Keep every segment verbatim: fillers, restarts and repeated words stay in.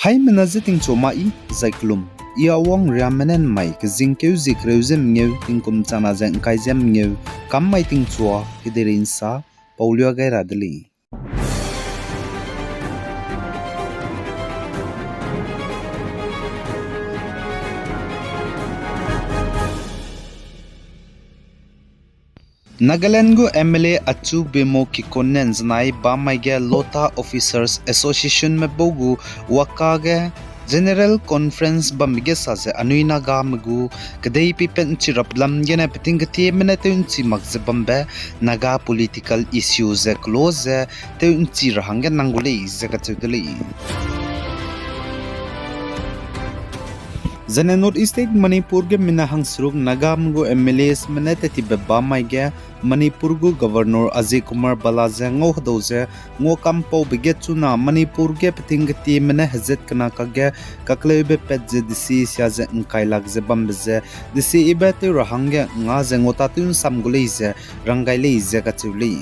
Haimena je tingchua ma i, zai kelum. I Awang Riame ne mai kezingkeu zie kereu ze mengeu, tingkum changna ze ngkai ze mengeu, kam mai tingchua, kedeirei nsa, paulia gai ra de lei. Nagaland gu M L A Achu Bemo Kikon ne nzenai bam mai ge Lotha Officers Associationme bau gu waka ge General Conference bambe ge sa ze anui Nagame gu kedei peipat nchi rap lam gene peting ketieme ne tew nchi mak ze bambe Naga political issue ze kelo ze tew nchi ra hangge nang gu lei ze kacheu de lei. Zene North East State Manipur ge mina hangseruk Nagame gu M L Asme ne tetibe bam mai ge Manipur gu Governor Ajay Kumar Bhalla ze ngau hedau ze ngua kampaube ge chuna Manipur ge peting ketieme ne hezat kena kakge kakleube pat ze desi sia ze ngkai lak ze bambe ze desi ibe tew ra hangge nga ze ngua tâtew nsam gu lei ze rang gai lei ze kacheu lei.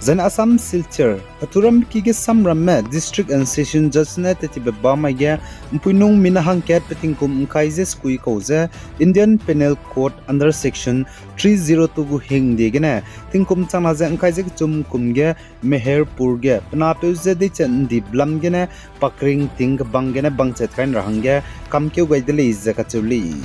Zene Assam Silchar, Pathuram ki ge samramme District and Session Judge ne tetibe bam mai ge mpuinung mina hangkat petingkum ngkai ze sekui kau ze Indian Penal Code under Section three zero two gu hingdie gene tingkum changna ze ngkai ze kechum kum ge Meherpur ge penapeu ze deichat ndi blam gene pakring ting kebang gene bangchat kai ra hangge kamkeu gai de lei ze kacheu lei.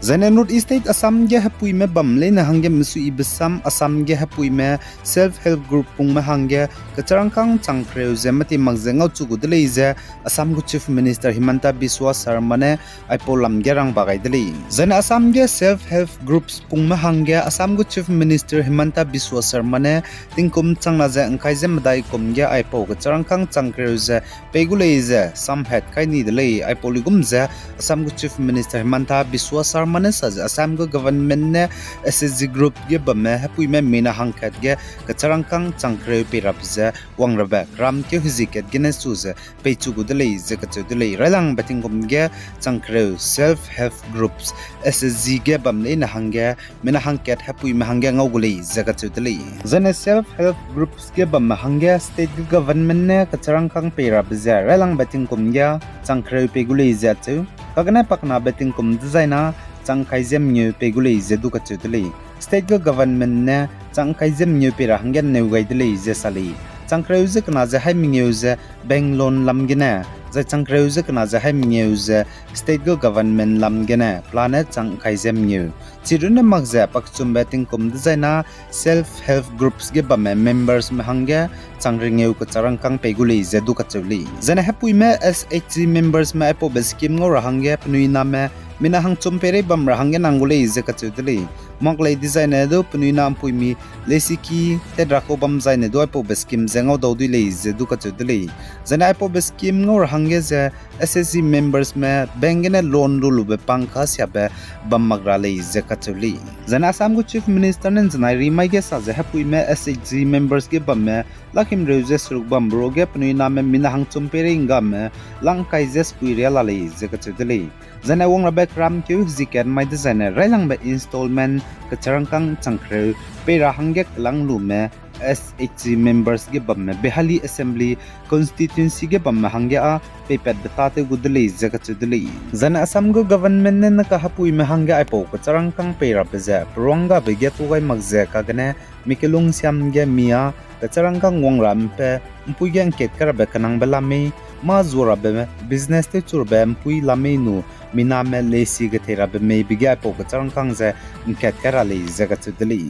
Zene North East State Assam ge hepuime bam leine hangge mesuibe sam Assam ge hepuime self help group pungme hangge kecharangkâng chang kereu ze mati mak ze ngauchu gu de lei ze Assam gu Chief Minister Himanta Biswa Sarma ne aipau lam ge rangba gai de lei. Zene Assam ge self help groups pungme hangge Assam gu Chief Minister Himanta Biswa Sarma ne tingkum changna ze ngkai ze medai kum ge aipau kecharangkâng chang kereu ze pei gu lei ze samhat kai ni de lei. Aipau luigum ze Assam gu Chief Minister Himanta Biswa Sarma ne sa ze Assam gu government ne S H G group ge bamme hepuime mina hangkat ge kecharangkâng chang kereu pei rabe ze wang rabe keram keu hezie kat gene su ze peichu gu de lei ze kacheu de lei. Railangbe tingkum ge chang kereu self help groups S H G ge bam leine hangge mina hangkat hepuime hangge ngau gu lei ze kacheu de lei. Zene self help groups ge bamme hangge state ge government ne kecharangkâng pei rabe ze railangbe tingkum ge chang kereu pei gu lei ze acheu. Kagene pakenabe tingkum dezaina chang kai ze mengeu pei gu lei ze du kacheu de lei. State ge government ne chang kai ze mengeu pei ra hangge neu gai de lei ze sa lei. Chang kereu ze kena ze hai mengeu ze bank loan lam gene, zai chang kereu ze kena ze hai mengeu ze state ge government lam gene pelane chang kai ze mengeu. Chirunne mak ze pakechumbe tingkum dezaina self help groups ge bamme membersme hangge chang rengeu kecharangkâng pei gu lei ze du kacheu lei. Zene hepuime S H G membersme aipaube scheme ngau ra hangge penui name mina hangchum peirei bam ra hangge nang gu lei ze kacheu de lei. Mak lei dezaine du penui na mpuimi leisiki tet ra kau bam zaine du aipaube scheme ze ngau dau dui lei ze du kacheu de lei. Zene aipaube scheme ngau ra hangge ze S H G membersme bank gene loan lu lube pang kasiabe bam mak ra lei ze kacheu lei. Zene Assam gu Chief Minister ne nzenai rimai ge sa ze hepuime S H G members ge bamme lakhimreu ze seruk bambe ruage penui name mina hangchum peirei nggame lang kai ze sekui ria la lei ze kacheu de lei. Zene wang rabe keram keu hezie kat mai dezaine railangbe installment kecharangkâng chang kereu pei ra hangge kelang lume S H G members ge bamme Behali Assembly Constituency ge bamme hangge â peipatbe tâtew gu de lei ze kacheu de lei. Zene Assam gu government ne neka hepuime hangge aipau kecharangkâng pei rabe ze peruanggabe ge tu gai mak ze kagene mi kelung siam ge mi â kecharangkâng wang ra mpe mpui ge ngkat kai rabe kenangbe lamei, mâ zua rabe business tewchu rabe mpui lamei nu mi name leisi gethei rabe meibe ge aipau kecharangkâng ze ngkat kai ra lei ze kacheu de lei.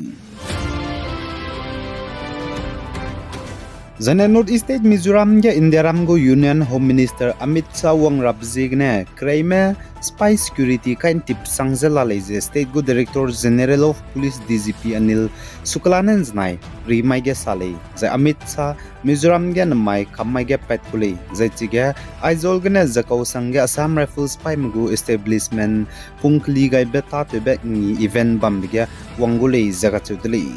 Zene North East State Mizoram ge Indiaram gu Union Home Minister Amit Shah wang rabe ziegene kereime spy security kai ntip sang ze la lei ze state gu Director General of Police D G P Anil Shukla ne nzenai rimai ge sa lei. Zai Amit Shah Mizoram ge nemai kam mai ge pat gu lei. Zai chige Aizawl gene Jakau sang ge Assam Rifles spyme gu establishment pung keli gaibe tâtewbe ngi event bambe ge wang gu lei ze kacheu de lei.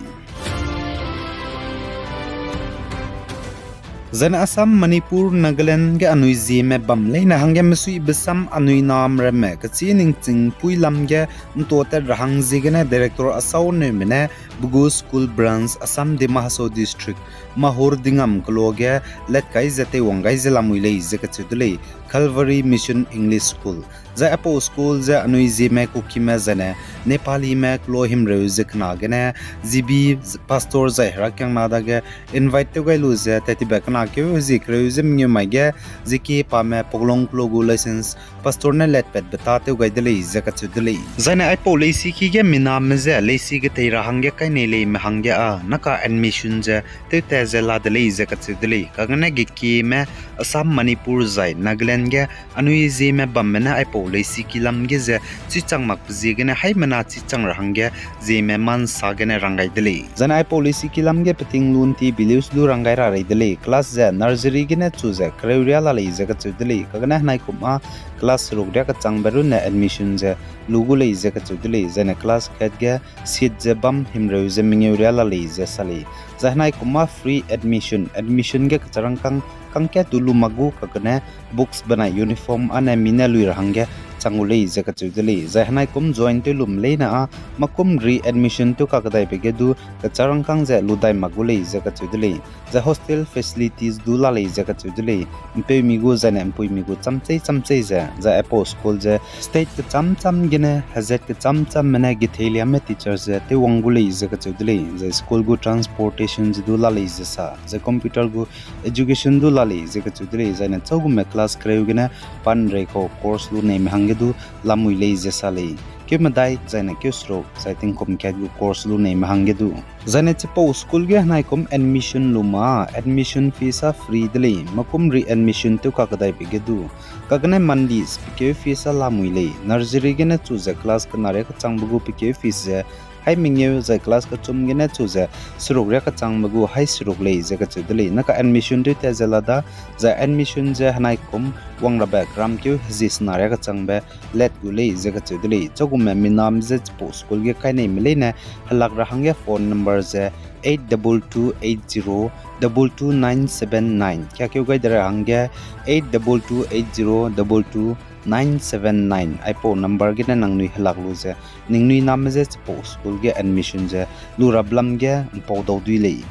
Zene Assam, Manipur, Nagaland ge anui zieme bam leine hangge mesuibe sam anui nam ramme kechî ningching pui lam ge ntuatat ra hang ziegene Director Asau Neume ne pe gu school branch Assam Dima Hasao District, Mahur Dingam keloa ge let kai ze teiwang gai ze lamui lei ze kacheu de lei, Calvary Mission English School. Zai aipau school ze anui Zeme Kukime zaine Nepalime keloa himreu ze kena gene, G B pastor zai herakiangna dage invite tew gai lu ze, tat tibe kena keu hezie kereu ze mengeu mai ge, ziki pame Poklong keloa gu licence pastor ne letpatbe tâ tew gai de lei ze kacheu de lei. Zaine aipau leisiki ge miname je leisi getei ra hangge kainei leime hangge â naka admission ze tewtat ze la de lei ze kacheu de lei. Kagane gekime Assam, Manipur zai Nagaland ge anui Zeme bamme ne aipau leisiki lam ge ze chichang makbe ziegene haimena chichang ra hangge Zeme mâ nsa gene rang gai de lei. Zaine aipau leisiki lam ge peting lu nti bi leus lu rang gai ra rei de lei. Class ze nursery gene chu ze kereu riâ la lei ze kacheu de lei. Kagane henaikum â class seruk riâ kechangbe runne admission ze lu gu lei ze kacheu de lei. Zaine class kat ge seat ze bam himreu ze mengeu riâ la lei ze sa lei. Zai henaikum â free admission, admission ge kecharangkâng kangkat du lu mak gu kagane books benai uniform âne mi ne lui ra hangge chang gu lei ze kacheu de lei. Zai henaikum join tew lume leine â makum re-admission tew kakedaibe ge du kecharangkâng ze lu dai mak gu lei ze kacheu de lei. Zai hostel facilities du la lei ze kacheu de lei. Mpeumi gu zaine mpuimi gu chamchei chamchei ze, zai aipau school ze state kecham cham gene hezat kecham chamme ne gethei liame teacher ze teiwang gu lei ze kacheu de lei. Zai school gu transportation ze du la lei ze sa, zai computer gu education du la lei ze kacheu de lei. Zaine châugume class kereu gene pa nrei kau course lu neime hangge du lamui lei ze sa lei. Keu medai zaine keu seruk zai tingkum kat gu course lu neime hangge du. Zaine chipau school ge henaikum admission lu ma, admission fees â free de lei, makum re-admission tew kakedaibe ge du. Kagane monthly pe keu fees â lamui lei, nursery gene chu ze class kena riâ kechangbe gu pe keu fees ze hai mengeu zai class kechum gene chu ze seruk riâ kechangbe gu hai seruk lei ze kacheu de lei. Naka admission tewtat ze la da, zai admission ze henaikum wang rabe gram keu hezie sena riâ kechangbe let gu lei ze kacheu de lei. Châugume miname je chipau school ge kaineime leine helak ra hangge phone number ze eight double two eight zero double two nine seven nine, kiakeu gai de ra hangge eight double two eight zero double two nine seven nine, aipau number gene nangnui helak lu ze ningnui name je chipau school ge admission ze lu rabe lam ge mpau dau dui lei.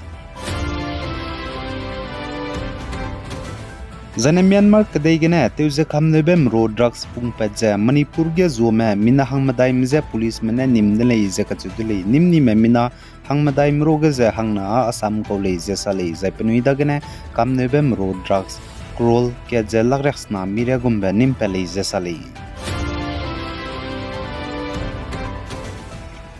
Zaine Myanmar kedei gene tewze kamneube mero drugs pungpat ze Manipur ge zuame mina hangmedaime je policeme ne nim de lei ze kacheu de lei. Nim nime mina hangmedaime ro ge ze hangna â Assam kau lei ze sa lei, zai penui dagene kamneube mero drugs crore kat ze lak riaksena miriagumbe nim pat lei ze sa lei.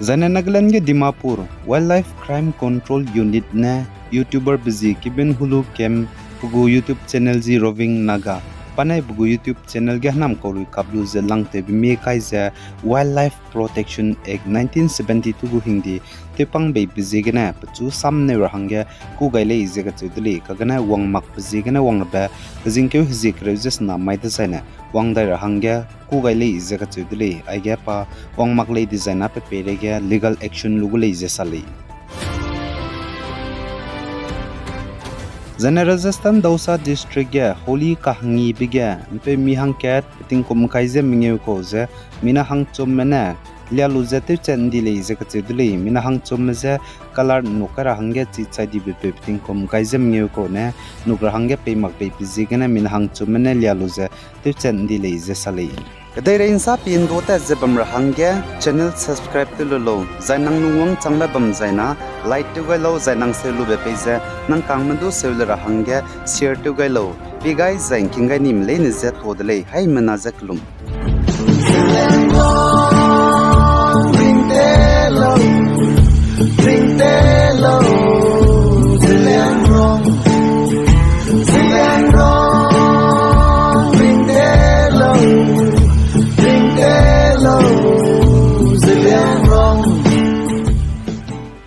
Zaine Nagaland ge Dimapur Wildlife Crime Control Unit ne YouTuber be zi Kibin Hulu Kem pe gu YouTube channel zi Roving Naga, pa ne pe gu YouTube channel ge hênam kau rui kap lu ze langtewbe mie kai ze Wildlife Protection Act nineteen seventy-two gu hingde tewpang beibe ziegene pechu samneu ra hangge kû gai lei ze kacheu de lei, kagene wang makbe ziegene wang rabe kezingkeu hezie kereu ze sena mai dezaine wang dai ra hangge kû gai lei ze kacheu de lei. Aige pa wang mak lei dezaine pe peireige legal action lu gu lei ze sa lei. Zaine Rajasthan Dausa District ge Holi kahangibe ge mpeumi hangkat petingkum kai ze mengeu kau ze mina hangchumme ne lia lu ze tewchat ndi lei ze kacheu de lei. Mina hangchumme je colour nuk kai ra hangge chi chai dibe peu petingkum kai ze mengeu kau ne nuk ra hangge pei mak peibe ziegene mina hangchumme ne lia lu ze tewchat ndi lei ze sa lei. Kedeirei nsa pindua tat ze bam ra hangge channel subscribe tew lu lau, zai nang lungwang changbe bam zaina like tew gai lau, zai nang seu lube pei ze nang kangme du seu le ra hangge share tew gai lau. Pi gai zai ngking gai nime leine je tuâ de lei, haimena je kelum.